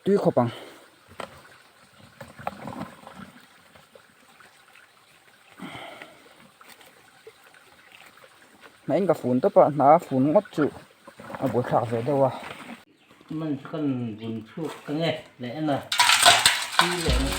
Tui khawp ang. Hnahin ka fun tawp a, hna a fun ngawt chu a buaithlak ve deuh a. Man chu kan vun chhuak ka nge leh en a thi leh na.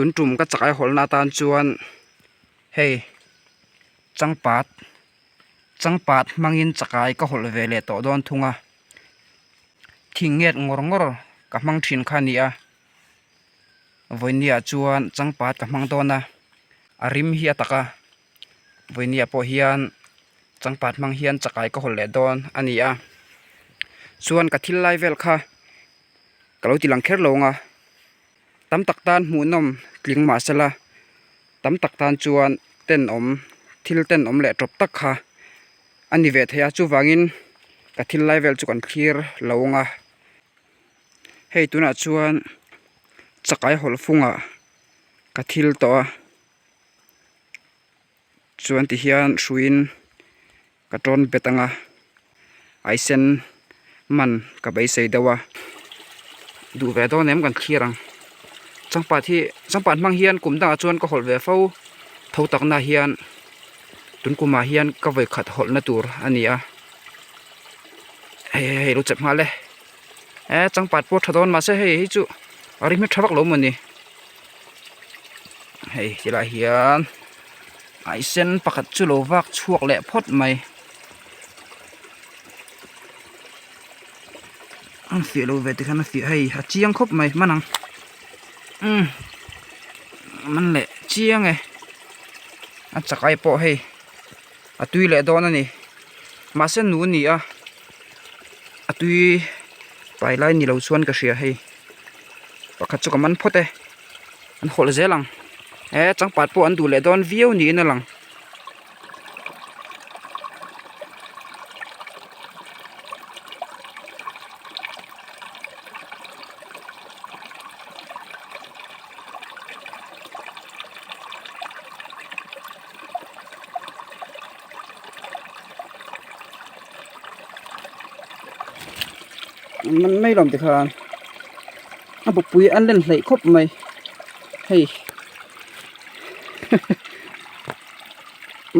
Tun tum ka chakai hawlna atan chuan hei changpat changpat hmangin chakai ka hawlh ve leh tawh dawn thung a thing nget ngawr ngawr ka hmang thin kha a ni a. Vawinia chuan changpat ka hmang dawn a a rim hi a tak a vawinia pawh hian changpat hmang hian chakai ka hawlh leh dawn a ni a chuan ka thil lai vel kha ka lo ti lang kher lo ang a tam tak tan hmuhnawm tling mah sela tam tak tan chuan tenawm thil tenawm leh tawp tak kha a ni ve thei a chuvangin ka thil lai vel chu kan thlir lo ang a. Hei tunah chuan chakai hawlh fungah ka thil tawh a chuan ti hian hruiin ka tawn bet ang a aisen man ka beisei deuh a duh ve dawn em kan thlir ang changpat hi changpat hmang hian kum dangah chuan ka hawlh ve fo tho takna hian tun kumah hian ka vawikhat hawlhna tur a ni a hei hei hei lo chep nghal e. Eh changpat pawh tha dawn mahse hei hi chu a rim hi tha vak lo mawni hei tilai hian ai sen pakhat chu lo vak chhuak leh phawt mai an fiah lo ve tikhan a fiah hei a chiang khawp mai hman ang umm man leh chiang e a chakai pawh hei a tui leh dawn a ni mahse nu a ni a. A tui pai lai ni lo chuan ka hria hei pakhat chu ka man phawt e an hawlh zel ang he changpat pawh an duh leh dawn viau niin a lang. Man mai lawm tikhan a bawkpui an len hleih khawp mai hei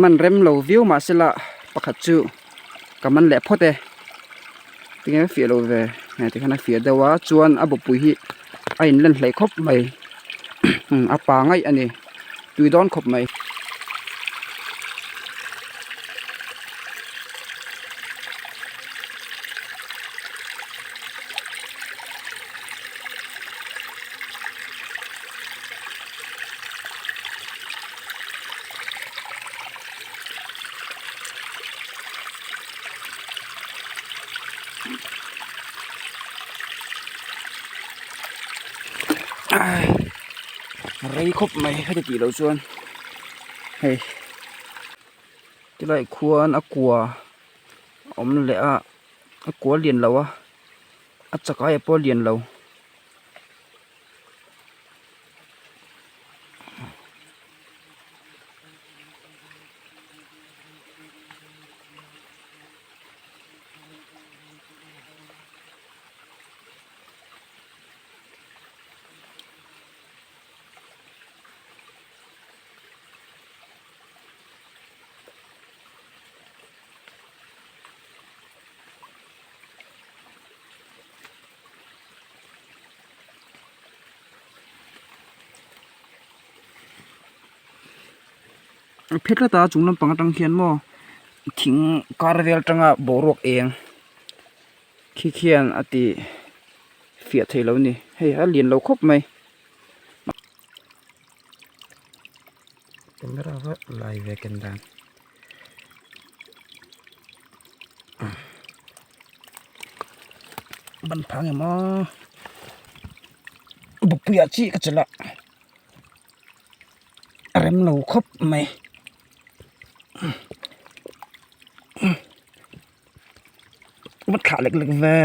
man rem lo viau mahse la pakhat chu ka man leh phawt e tinge a fiah lo ve hei tikhan a fiah deuh a chuan a bawkpui hi a in len hleih khawp mai a pa ngaih a ni tui dawn khawp mai. Rei khawp mai heti tih loh chuan hei tilai khuan a kua a awm leh a a kua lian lo a a chak aia pawh a lian lo. A phe tlat a chung lampang atang khian maw thing kar vel atanga boruak eng khi khian a ti fiah thei lo a ni hei a lian lo khawp mai. Camera va lai ve ken dan ban phang emaw bawkpuiah chi ka chelh a. rem lo khawp mai va thlah lek lek ve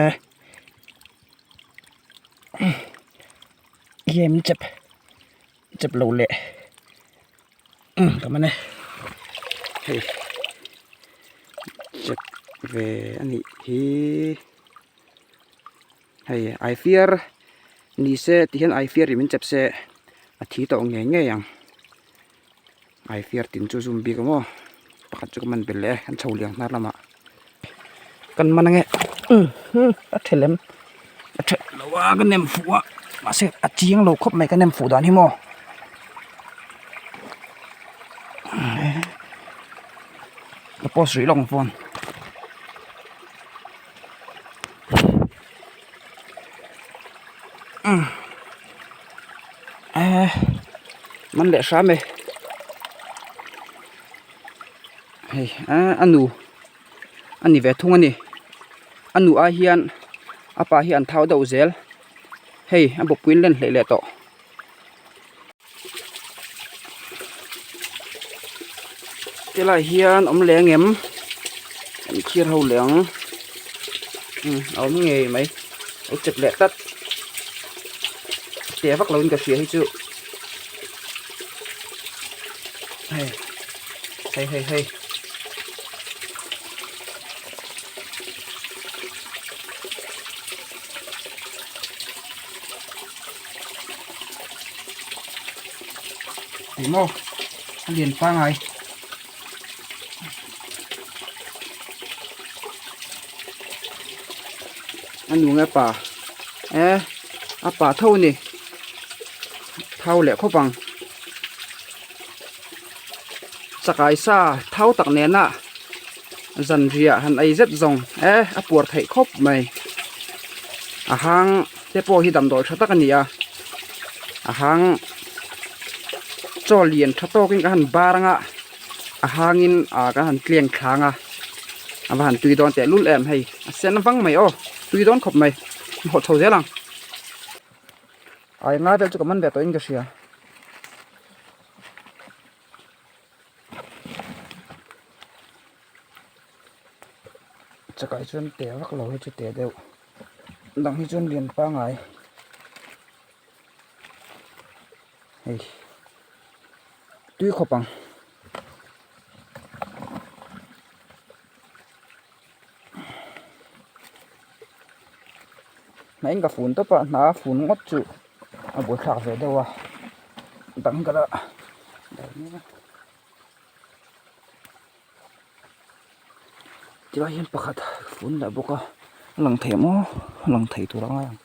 em chep chep lo leh ka man e hei chep ve a nih hi hei ai fiar ni se ti hian ai fiar in min chep se a thi tawh ngei ngei ang ai fiar tin chu zum bik ang aw pakhat chu ka man belh leh e an chho liang hnar lamah kan man ange a tha lem a tha lo a ka nem fuh a mahse a chiang lo khawp mai ka nem fuh dan hi maw ka post rih lawk ang phone. Man leh hram e hei a nu a ni ve thung a ni a nu ai hian a pa hi an thau deuh zel hei a bawkpui an len hleih leh tawh. Tilai hian awm leh ang em an thlir ho leh ang umm a awm ngei mai a chep leh tlat te vak lovin ka hria hi chu hei hei hei hei. Eng maw a lian pangai a nu nge pa e a pa tho a ni thau leh khawp ang chakai sa thau tak nena zanriah han ei zet zawng e a puar theih khawp mai a hang te pawh hi damdawi tha tak a ni a a hang chaw lian tha tawkin ka han bar anga a hangin ah ka han tleng thlang a a va han tui dawn teh lul em hei a sen vang mai aw tui dawn khawp mai a hawh chho zel ang ai ngai vel chu ka man ve tawhin ka hria. Chakai chuan te vak lo hi chu te deuh dang hi chuan lian pangai hei tui khawp ang. Hna in ka fun tawp a hna a fun ngawt chu a buaithlak ve deuh a dang ka la tilai hian pakhat fun leh bawk a a lang thei maw a lang thei tur a ngai ang.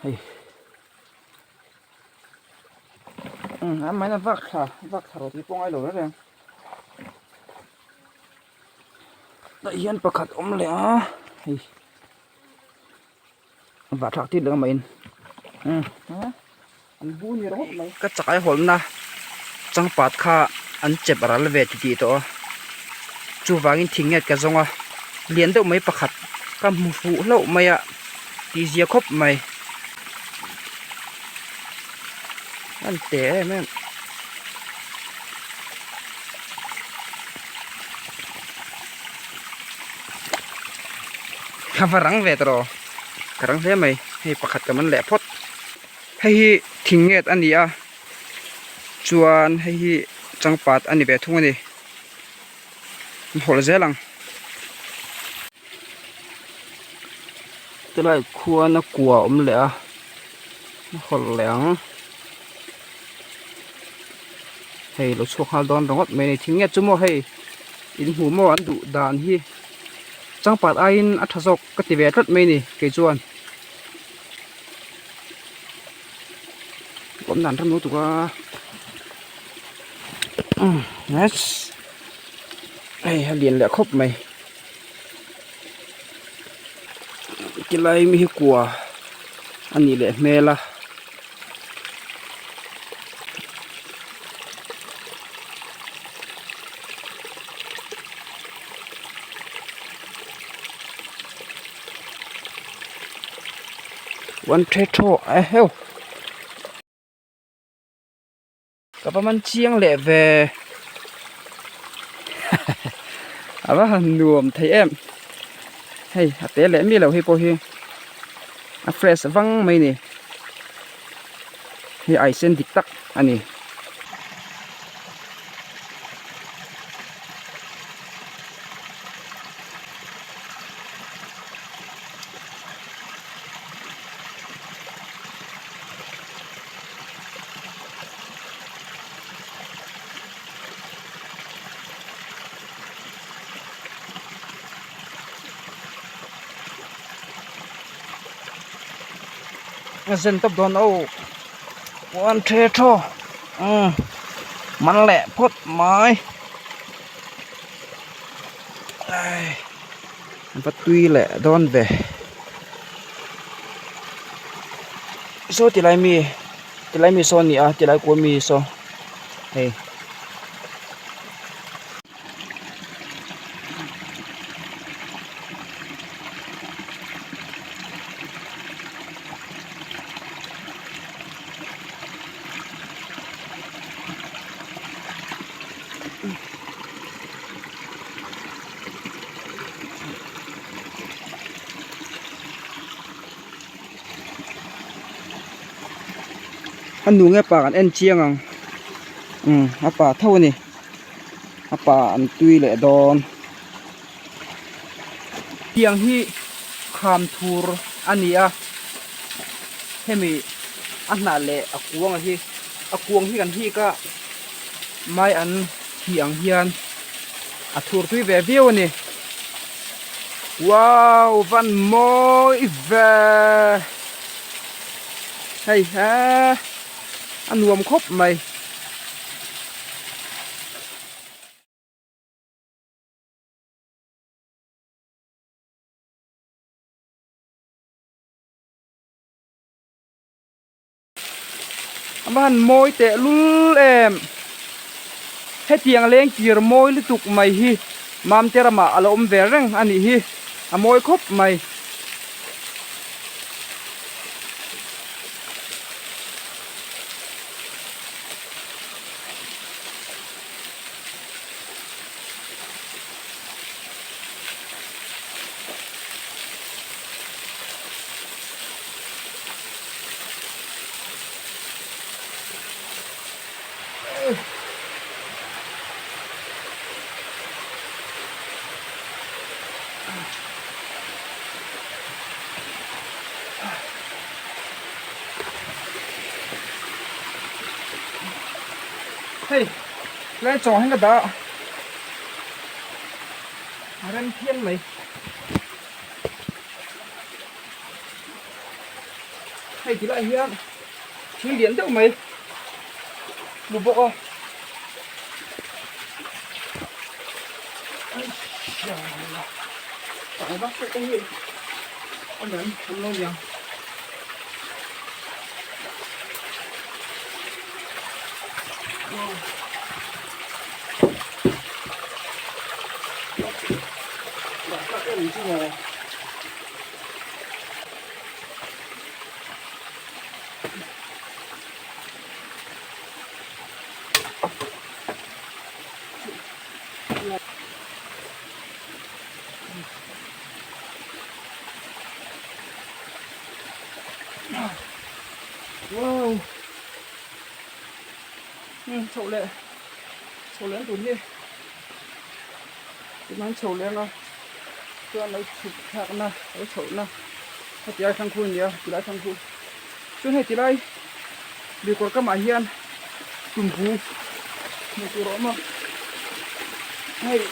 Hei a maina vak thla vak thla rawh tih pawh a ngai lo reng reng tah hian pakhat awm leh a hei vah thlak tir leh mai an bu ni rawt mai ka chakai hawlna changpat kha an chep ral ve titih tawh a chuvangin thing nget ka zawng a lian deuh mai pakhat ka hmu fuh hlauh mai a tih zia khawp mai an te em em. Ka va rang ve ta rawh ka rang hle mai hei pakhat ka man leh phawt hei hi thing nget a ni a chuan hei hi changpat a ni ve thung a ni an hawlh zel ang tilai khuan a kua a awm leh a a hawlh leh ang hei lo chhuak nghal dawn ringawt mai a ni thing nge chu maw hei in hmuh maw an duh dan hi changpat aiin a tha zawk ka ti ve tlat mai a ni kei chuan awm dan ram lutuk a yes hei a lian leh khawp mai tilai mi hi kua a nih leh hmel a. One the thaw eheu. Ka va man chiang leh ve a va han nuam thei em hei a te leh mi lo hei pawh hi a fresh vang mai a ni hei ai sen dik tak a ni. A zen tawp dawn aw one the thaw umm man leh phawt mai ai va tui leh dawn ve. Saw tilai mi tilai mi saw a ni a tilai kual mi saw hei. A nu nge pa kan en chiang ang umm a pa tho a ni a pa an tui leh dawn tiang hi kham thur a ni a hemi a hnah leh a kuang a hi a kuang hi kan hik a mai an hi ang hian a thur tui ve viau a ni wow van mawi ve hei he a nuam khawp mai. A va han mawi teh lul em hetiang leng kir mawi lutuk mai hi Mamte ramah a lo awm ve reng a nih hi a mawi khawp mai. Hei tlai chaw hian ka dah a rem phian mai. Hei ti lai hian thil lian deuh mai lu bawk a. Wow chho leh chho leh an tun hi tunah an chho leng a chuan lo chhuk thlak na lo chhoh na heti lai thlang khu a ni a tilai thlang khu chuan hei tilai lui kawr kamah hian tumbu hmuh tur a awm a hei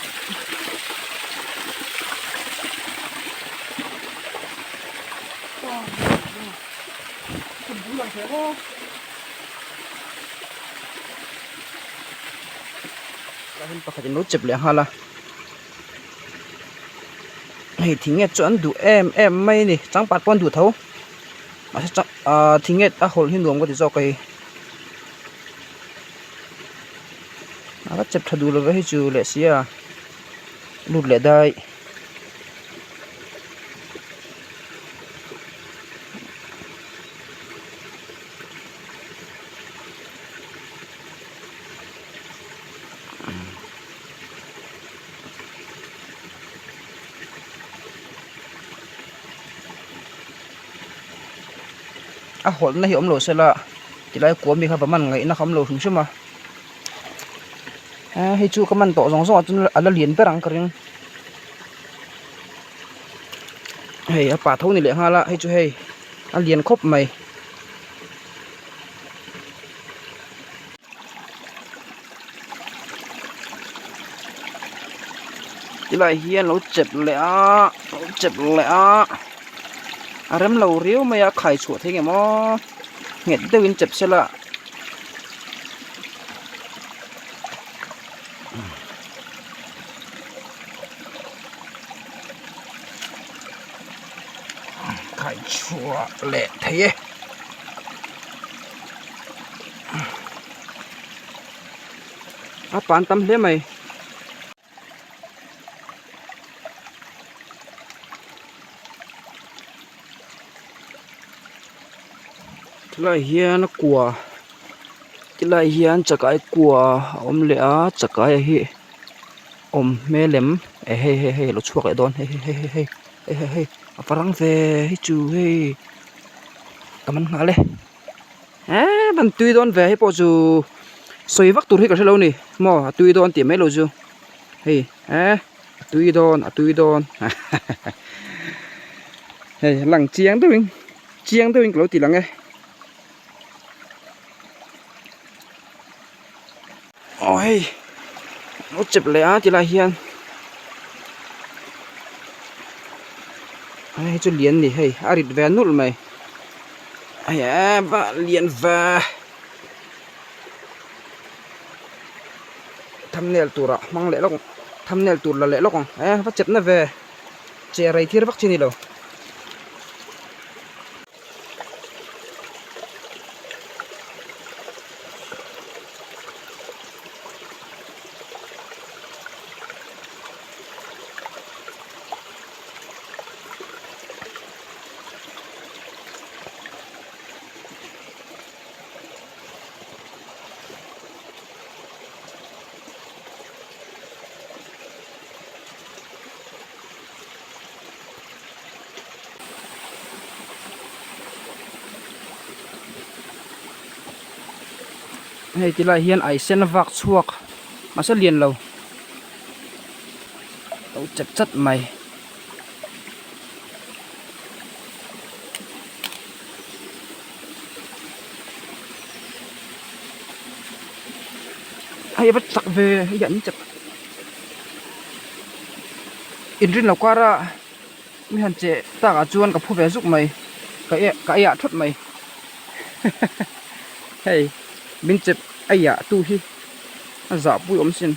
tumbu lang thei maw. Pakhat in lo chep leh nghal a hei thing nge chu an duh em em mai a ni changpat pawh an duh tho mahse chang ahh thing nge a hawlh hi nuam ka ti zawk a hei a va chep tha duh lo ve hei chu leh sia lut leh daih. A hawlhna hi awm lo sela tilai kua mi kha va man ngaihna kha awm lo hrim hrim a hei chu ka man tawh zawng zawng ah chuan a la lian ber ang ka ring hei a pa tho ni leh nghal a hei chu hei a lian khawp mai. Tilai hian lo chep leh a lo chep leh a a rem lo riau mai a khai chhuah thei ngem aw nghet deuhin chep sela. Khai chhuah leh thei e. A pan tam hle mai. Tilai hian a kua tilai hian chakai kua a awm leh a chakai hi awm hmel em eh hei hei hei a lo chhuak leh dawn hei hei hei hei hei hei a va rang ve hei chu hei ka man nghal e. Eee van tui dawn ve hei pawh chu sawi vak tur hi ka hrelo a ni maw a tui dawn tih mai lo chu hei eee a tui dawn a tui dawn hei lang chiang deuhin chiang deuhin ka lo ti lang e aw hei lo chep leh a tilai hian hei chu lian a ni hei a rit ve nulh mai hei eee lian ve thumbnail turah hmang leh lawk ang thumbnail tur la leh lawk ang e va chep na ve che rei thir vak chi a ni lo. Hei ti lai hian ai sen vak chhuak mahse lian lo lo chep chat mai. Hei a va chak ve hei hian an chep. Inrin lo kar a mi han che tak ah chuan ka phu ve zuk mai ka eh ka ei ah thawt mai hei min chep ei ah tu hi a zah pui awm sin.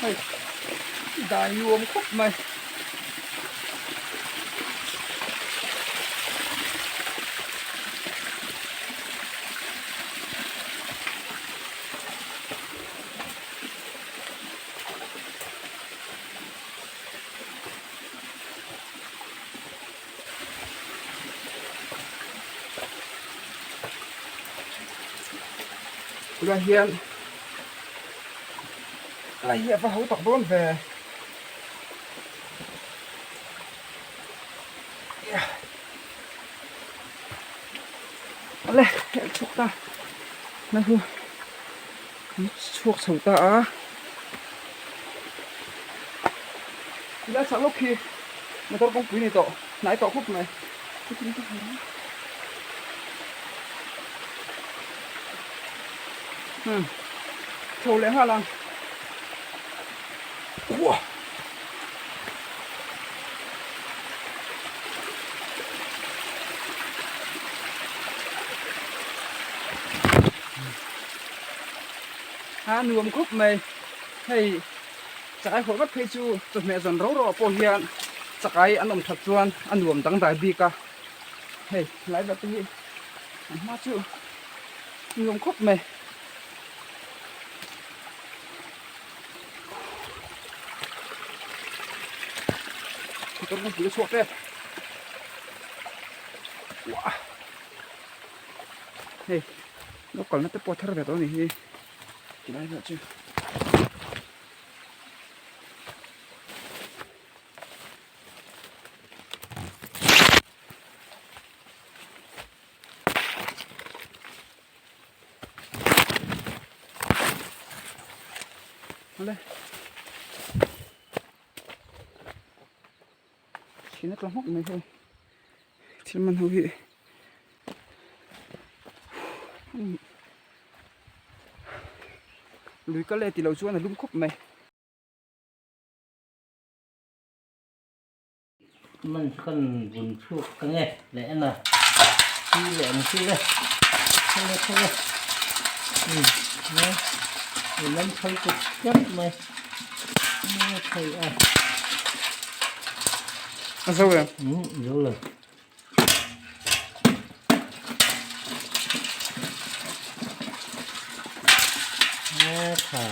Hei dai nuam khawp mai. Tunah hian a hi a va ho tak dawn ve. Awle hei a chhuak ta na chu an chhuak chho ta a tilai chak lawk khi motor kawngpui ni tawh hnai tawh khawp mai. Chho leh nghal ang. A nuam khawp mai hei. Chakai hawlh vat phei chu chawhmeh zawn ro ro ah pawh hian chakai an awm that chuan a nuam dangdai bik a, hei helai vel te hi an hma chu nuam khawp mai. Motor kawngpui a chhuak tep uah hei lo kalna te pawh a thar ve tawh a ni hi tilai vel chu. Awle Thina tla hmawk mai hei thil man ho hi lui kal e tilo chuan a lum khawp mai. Man chu kan vun chhuak ka nge leh en a thi leh ang chu le thale thale um nge i lam phei kut tlat mai nge thei a a zo em um zo lo nge tha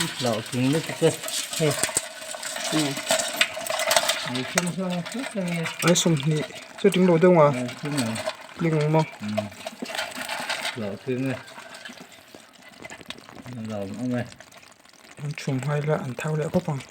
i hlauh thing lutuk e hei ni thum hlang hlek a nia ai 20 chu tling lo deuh a tling ang maw hlauh thing e a lawm awm e an chhum nghai la an thau leh khawp ang.